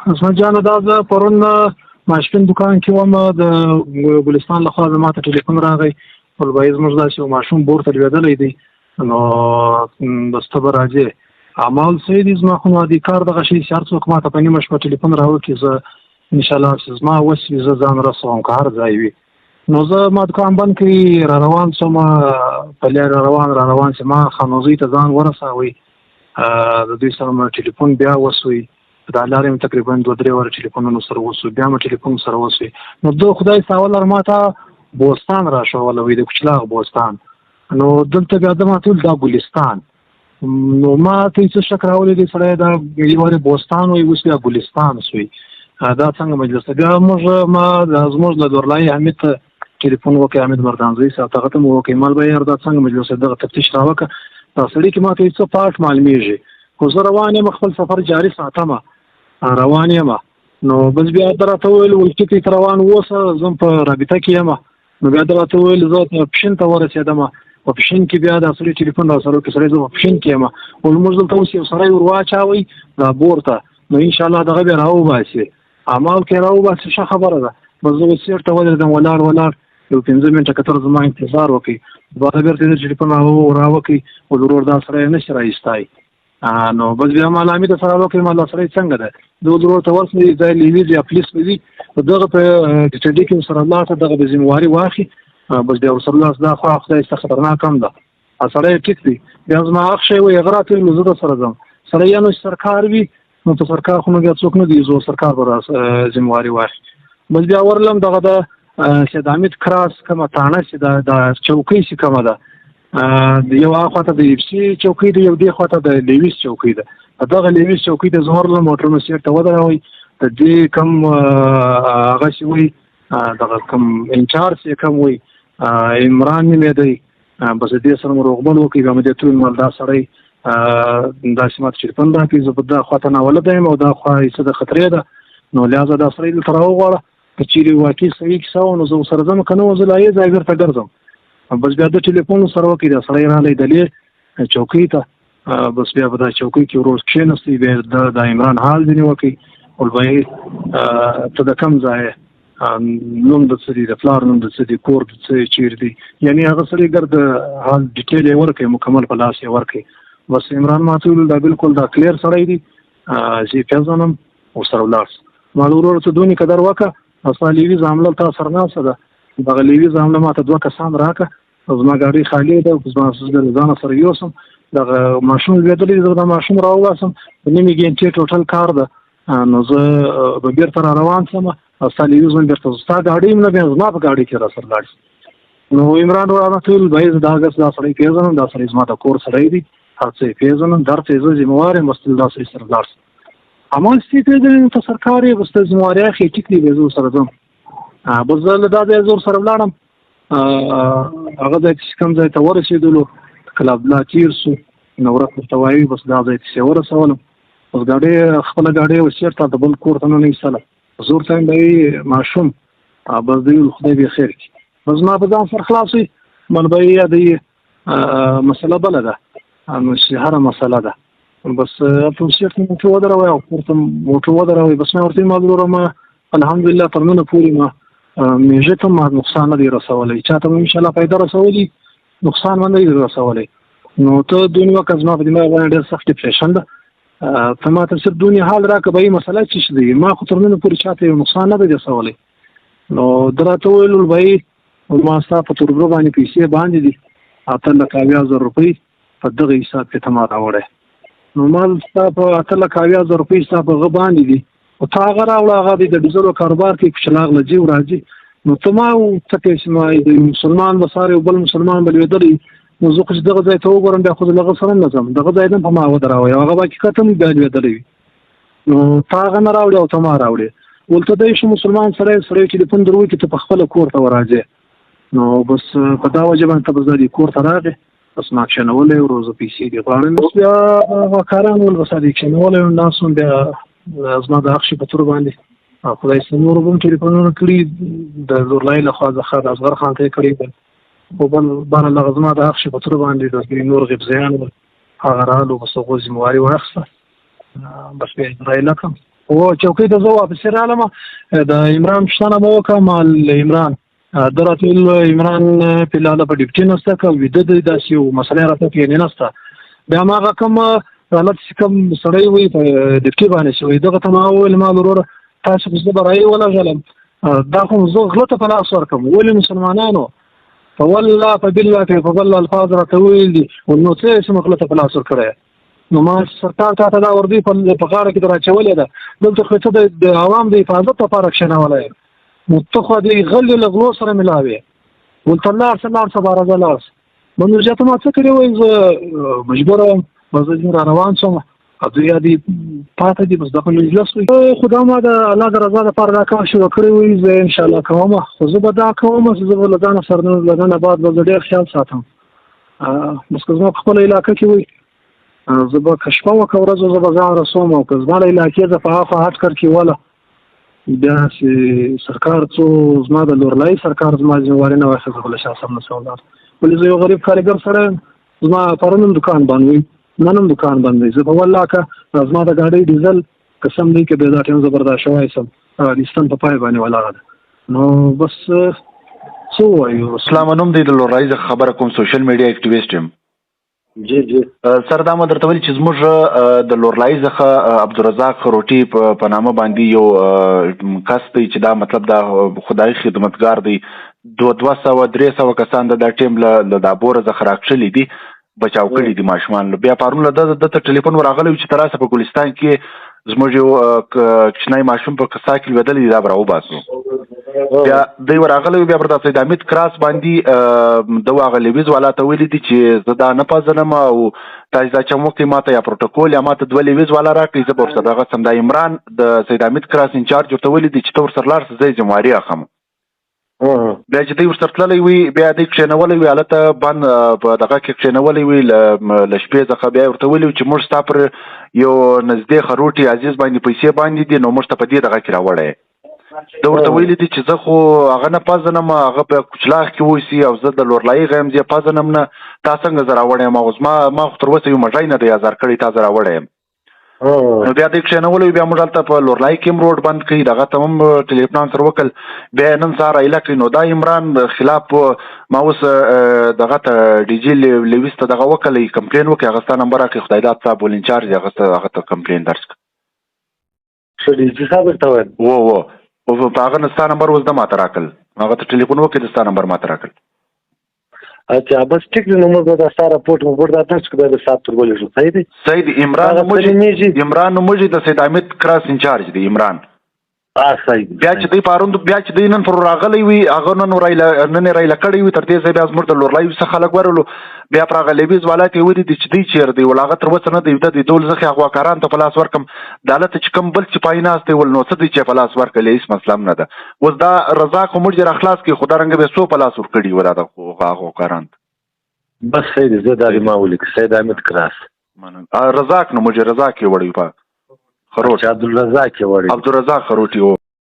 عثمان جانه، دا زه پرون ماشپین دوکان کې وم، د ګلستان لخوا زما ته ټلیفون راغی، ول زموږ داسې یو ماشوم بور ته لوېدلی دی، نو بس ته به راځې. اعمال صحیح دي، زما خو نو د کار دغه شی چې هر څوک ما ته په نیمه شپه ټلیفون راوکړي، زه انشاءالله چې زما وس وي زه ځان رسوم که هر ځای وي. نو زه ما دوکان بند کړي را روان شوم، په لار را روان را روان چې ما خانوزۍ ته ځان ورساوی، د دوی سره مې ټلیفون بیا وسوی. دا لارې مې تقریبا دوه درې واره ټلیفونونه سره وسو، بیا مې ټلیفون سره وسوی. نو د خدای ساول ما ته بوستان را ښوولی وی، د کوچلاغ بوستان. نو دلته بیا د ما ته ویل دا ګلستان. نو ما ته یې څه شک راولی دی سړی، دا یو وارې بوستان وایي، اوس بیا ګلستان سوی، دا څنګه مجلس ده؟ بیا موږ ما زموږ له دورلای حمید ته ټلیفون وکړ، حمید مردانزوی صاحب ته، هغه ته مو وکړ، مال به یار دا څنګه مجلس ده، دغه تفتیش راوکړه. دا سړي کې ما ته یې څه پاټ معلومیږي، خو زه روان یم، خپل سفر جاري ساتم، روان یم. نو بس بیا ده راته وویل، ول ټیک دی، ته روان اوسه، زه هم په رابطه کې یم. نو بیا ده راته وویل زه پښین ته ورسېدم، په پښین کې بیا دا سړي ټلیفون را سره وکړ، سړی زه په پښین کې یم، ول موږ دلته اوس یو سړی ور واچاوی دا بور ته، نو انشاءالله دغه بیا راوباسي. اعمال کې راوباسي، ښه خبره ده. بس زه اوس چېرته ودرېدم، ولاړ ولاړ یو پنځه منټه کتر زما انتظار وکړي، دوباره بېرته یې ټلیفون راوکړي، ول ورور دا سړی نه شي را ایستی. نو بس بیا ما له حمید سره وکړ، ما له سړی څنګه ده، د ورور ته ورسېد، ځای لیویز یا پولیس به وي، دغه په ډي کې سره لاړ شه، دغه به ذمهواري واخلي. بس بیا ورسره لاړ، دا خو خدای څه خطرناک هم ده، سړی ټیک دی. بیا زما اخ شی وایي، هغه راته ویل زه در سره ځم. سړی یا نو چې سرکار وي، نو په سرکار خو نو بیا څوک نه دی، زه سرکار به ذمهواري واخلي. بس بیا ورلم دغه د سید حمید کراس کومه تاڼه چې ده، دا چوکۍ چې کومه ده، د یو اخوا ته د ایف سي چوکۍ ده، یو دې خوا ته د لیویس چوکۍ ده. په دغه لیویس چوکۍ ته زه ورغلم، موټر مې سیټ ته ودروی، د دې کوم هغه چې وایي، دغه کوم انچارج چې کوم وایي، عمران نومېدی، بس دې سره مو روغبړ وکړ. بیا مې دې ته وویل، مال دا سړی داسې ما ته ټلیفون راکړي، زه په دا خوا ته ناولده یم او دا خوا یې څه د خطرې ده، نو لهذا دا سړی دلته راوغواړه، که چیرې واقعي صحیح کیسه وه نو زه ورسره ځم، که نه زه له هغې ځایه بېرته ګرځم. بس بیا د ټلیفون سره وکړي، دا سړی راغلی دلې چوکۍ ته، بس بیا په دا چوکۍ کې ورور کښېنستی، بیا د عمران حال ځینې وکړي، ول به یې ته د کوم ځای، نوم د څه دی، د پلار نوم د څه دی، کور د څه چیرې دی، یعنی هغه سړي ګرد حال ډیټیل یې ورکړي، مکمل په لاس یې ورکړي. بس عمران ما ته وویل دا بالکل دا کلیر سړی دی، زه یې پېژنم، ورسره ولاړ شه. ما له ورور ته دونې قدر وکړه، ستا لیویز عمله تا سره ناسته ده، دغه لیویز عمله ما ته دوه کسان راکړه، زما ګاډۍ خالي ده، زما زه له ځانه سره یوسم، دغه ماشوم لوېدلی دی، زه به دا ماشوم راوباسم، د نیمې ګنټې ټوټل کار ده، نو زه به بېرته را روان شم، او ستا لیویز هم بېرته ستا ګاډۍ هم نه، بیا زما په ګاډۍ کې را سره لاړ شي. نو عمران راته وویل بای زه دا کس دا سړی پېژنم، دا سړی زما د کور سړی دی، هر څه یې پېژنم، در څه یې زه ذمهوار یم، بس ته دا سړي سره لاړ شه. اما چې ته پېژنې نو ته سرکار یې، بس ته ذمهواري اخلې، ټیک دی، بیا زه ورسره ځم. بس زه له دا ځایه زه ورسره ولاړم، هغه ځای ته چې کوم ځای ته ورسېدلو، کله عبدالله تېر سو، نو ورځ ورته وایي بس دا ځای ته چې ورسولم، بس ګاډۍ خپله ګاډۍ اوس چېرته د بل کور ته نه ایستله، زه ورته وایم بای ماشوم، بس دی ویل خدای به یې خیر کړي. بس ما په ځان سر خلاص وي، مل به یې د مسله بله ده، نو چې هره مسله ده، بس په چېرته موټر ودروی او کور ته موټر ودروی. بس ما ورته ویل، ما وروره ما الحمدلله تر ننه پورې ما میږي ته ما نقصان نه دی رسولی، چا ته مې انشاءالله فایده رسولي، نقصان مې نه دی رسولی. نو ته دونې وکړه، زما په دماغ باندې ډېر سخت ډپریشن ده، ته ما ته صرف دونې حال راکړه، به یې مسله څه شي دی، ما خو تر ننه پورې چا ته یو نقصان نه دی رسولی. نو ده راته وویل، ول به یې ما ستا په تربره باندې پیسې باندې دي، اته لکه اویا زره روپۍ په دغه حساب کې ته ما راوړی. نو ما ستا په اته لکه اویا زره روپۍ ستا په هغه باندې دي، خو تا هغه راوړه، هغه دی د ډیزلو کاروبار کوي، کچلاغ له ځي راځي. نو ته ما ته چې ما د مسلمان به سره یو بل مسلمان به لوېدلی، نو زه خو چې دغه ځای ته وګورم بیا خو زه له هغه سره نه ځم، دغه ځای دم په ما ودراوی، هغه به حقیقت هم بیا لوېدلی وي. نو تا هغه نه راوړې او ته ما راوړې. ورته دی شو مسلمان سړی، سړی ټلیفون در وکړي ته په خپله کور ته وراځې. نو بس په دا وجه باندې ته بس دا دې کور ته راغې، بس ما کښېنولی ورو، زه پیسې دې غواړم. بس بیا هغه کاران ول، بس دې کښېنولی وم، ناست وم. بیا زما د حق شي په تور باندې خدای څه نورو به هم ټلیفونونه کړي، د زورلای له خوا څخه د اصغر خان ته یې کړي، خو بل بهرحال هغه زما د حق شي په تور باندې د دې نور غبزیان ول، هغه رالو، بس هغو ذمهواري واخیسته، بس بیا یې راایله کړم. و چوکۍ ته زه واپس رالم، د عمران پوښتنه مو وکړه، مال عمران ده راته ویل عمران پلاله په ډیپټي نسته که ویده دی، داسې یو مسله راته کې نه نسته. بیا ما هغه کوم حالت چې کوم سړی وي په ډیپټي باندې چې وي دغه ته ما وویل، ما وروره تاسو خو زه به رایې ولګلم، دا خو زه غله ته په لاس ورکړم، ولې مسلمانانو په والله په بالله کې په بل الفاظ راته ویل دي، نو څه یې چې غله ته په لاس ورکړی؟ نو ما سرکار تا ته دا وردی په غاړه کې دراچولې ده، دلته خو ته د عوام د حفاظت لپاره کښېنولی، نو ته خو دې غلې له غلو سره ملاوې، ورته لاړ شه لاړ شه بارزه لاړ شه. نو زیاته ما څه کړې وای، زه مجبور وم، بس زه را روان شوم او دوی یا دي پاته دي، بس دغه مجلس وي. خو دا ما د الله د رضا لپاره دا کار شروع کړی وي، زه انشاءالله کوم، خو زه به دا کوم چې زه به له ځانه سره له ننه بعد به زه ډېر خیال ساتم. بس که زما په خپله علاقه کې وي، زه به که شپه وه که ورځ زه به ځان رسوم، او که زما له علاقې زه په هاخوا هټ کې وله، بیا چې سرکار څو زما د لورلای سرکار زما ذمهواري نه واخیسته، زه به له شا سم نه شم ولاړ. ولې زه یو غریب کاریګر سړی یم، زما پرون هم دکان بند وي، نن هم دکان بند دی، زه به والله که زما د ګاډۍ ډیزل قسم دی که بیا دا ټیم زه برداشت شوی سم، د ستن په پای باندې ولاړه ده. نو بس څه ووایو. اسلام نوم دی، د لورلای څخه خبره کوم، سوشل میډیا اکټیویسټ یم. جی جی سر دا مو درته ویل چې زموږ د لورلای څخه عبدالرزاق خروټي په نامه باندې یو کس دی چې دا مطلب دا خدای خدمتګار دی، 200 300 کسان د دا ټیم له دا بوره څخه راکښلي دي، بچاو کړي دي ماشومان. بیا پرون له ده ته ټلیفون ورغلی چې ته راسه په ګلستان کې زموږ یو کوچنی ماشوم په کسا کې لوېدلی دی، دا به راوباسو. بیا دی ورغلی، بیا پر دا سید حمید کراس باندې ده هغه لیویز والا ته ویلي دي چې زه دا نه پېژنم او تاسې دا چم وکړئ، ما ته یا پروتوکول یا ما ته 2 لیویز والا راکړئ، زه به ورسره دغه سم. دا عمران د سید حمید کراس انچارج ورته ویلي دي چې ته ورسره لاړ شه، زه یې ذمهواري اخلم. بیا چې دی ورسره تللی وي، بیا دی کښېنولی وي، هلته بند په دغه کې کښېنولی وي له شپې څخه. بیا یې ورته ویلي چې موږ ستا پر یو نږدې خروټي عزیز باندې پیسې باندې دي، نو موږ ته په دې دغه کې راوړی. ده ورته ویلي دي چې زه خو هغه نه پېژنم، هغه په کچلاغ کې اوسي او زه د لورلایي غیم زه پېژنم نه، تا څنګه زه راوړی یم؟ او زما ما خو تر اوسه یو مږی نه دی ازار کړی، تا زه راوړی یم. نو بیا دی کښېنولی، بیا موږ هلته په لورلای کې هم روډ بند کړي، دغه ته هم ټلیفون سره وکړل، بیا یې نن سهار ایله کړي. نو دا عمران خلاف ما اوس دغه ته ډي جي لیویز ته دغه وکړی، کمپلین وکړي، هغه ستا نمبر راکړي، خدای داد صاحب ول انچارج دی، هغه ته کمپلین درج کړ. ښه ډي جي صاحب ورته وویل؟ و و په هغه نه ستا نمبر اوس ده ماته راکړل، هغه ته ټلیفون وکړي، د ستا نمبر ماته راکړل. اچھا بس ټیک دی، نو موږ به دا ستا رپورټ مو دا درج کړو، بیا به صاحب تر ولېږو. صحیح دی؟ صحیح دی. عمران عمران نومېږي، د سید حمید کراس انچارج دی عمران. صحیح دی. بیا چې دی پرون، بیا چې دی نن پر راغلی وي، هغه نن رایله نن یې رایله کړی وي، تر دې ځایه بیا زموږ د لورلای څخه خلک ورغلو، بیا پر هغه لیویز والا ته یې ویلي دي چې دی چېرې دی، ول هغه تر اوسه نه دی ویده دی، دول زه خو اغواکارانو ته په لاس ورکړم، دا هلته چې کوم بل سپاهي ناست دی ول نو څه دی چې په لاس ورکړل، هېڅ مسله هم نه ده. اوس دا رضا خو موږ یې راخلاص کړي، خو دا رنګه به یې څو په لاس ورکړي وو دا د اغواکارانو ته. بس صحیح دی، زه دا دې ما ولیک، سید حمید کراس. مننه. رزاق نومېږي، رزاق یې وړی په خروټ. عبدالرزاق یې وړی. عبدالرزاق خروټي و.